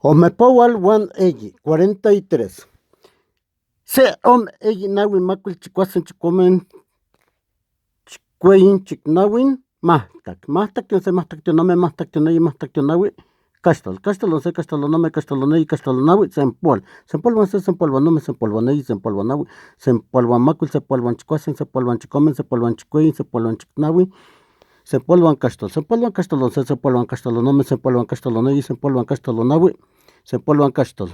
Omepohual huan eyi, 43. Se, ome, eyi, nahui, macuil, chicuasen, chicomen, chicueyin, chicnahuin, majtac. Majtac tion se, majtac tion ome, majtac tion eyi, majtac tion nahui, caxtol. Caxtol on se, caxtol on ome, caxtol on eyi, caxtol on nahui, sempoal. Sempoal huan se, sempoal huan ome, sempoal huan eyi, sempoal huan nahui, sempoal huan macuil, sempoal huan chicuasen, sempoal huan chicomen, sempoal huan chicueyin, sempoal huan chicnahui, sempoal huan caxtol. Sempoal huan caxtol on se, sempoal huan caxtol on ome, sempoal huan caxtol on eyi, sempoal huan caxtol on nahui, sempoal huan caxtol.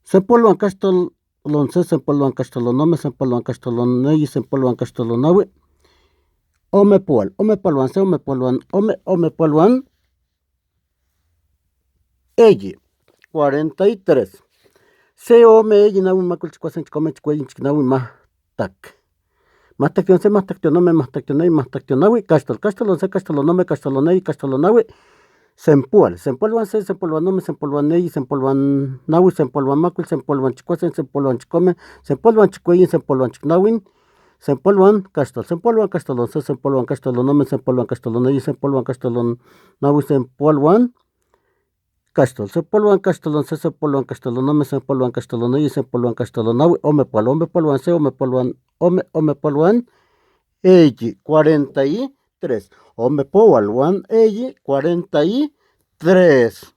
Sempoal huan caxtol on se, sempoal huan caxtol on ome, sempoal huan caxtol on eyi, sempoal huan caxtol on nahui, omepoal. Omepoal huan se, omepoal huan ome, omepoal huan eyi, 43. Se, ome, eyi, nahui, macuil, chicuasen, chicome, chicueyin, chicnahui, majtac. Majtac tion se, majtac tion ome, majtac tion eyi, majtac tion nahui, caxtol. Caxtol on se, caxtol on ome, caxtol on eyi, caxtol on nahui, sempoal. Sempoal huan se, sempoal huan ome, sempoal huan eyi, sempoal huan nahui, sempoal huan macuil, sempoal huan chicuasen, sempoal huan chicome, sempoal huan chicueyin, sempoal huan chicnahui, sempoal huan caxtol. Sempoal huan caxtol on se, sempoal huan caxtol on ome, sempoal huan caxtol on eyi, sempoal huan caxtol on nahui, sempoal huan caxtol. Sempoal huan caxtol on se, sempoal huan caxtol on ome, sempoal huan caxtol on eyi, sempoal huan caxtol on nahui, omepoal. Omepoal huan se, omepoal huan ome, omepoal huan eyi, 43. Omepoal huan eyi, 43.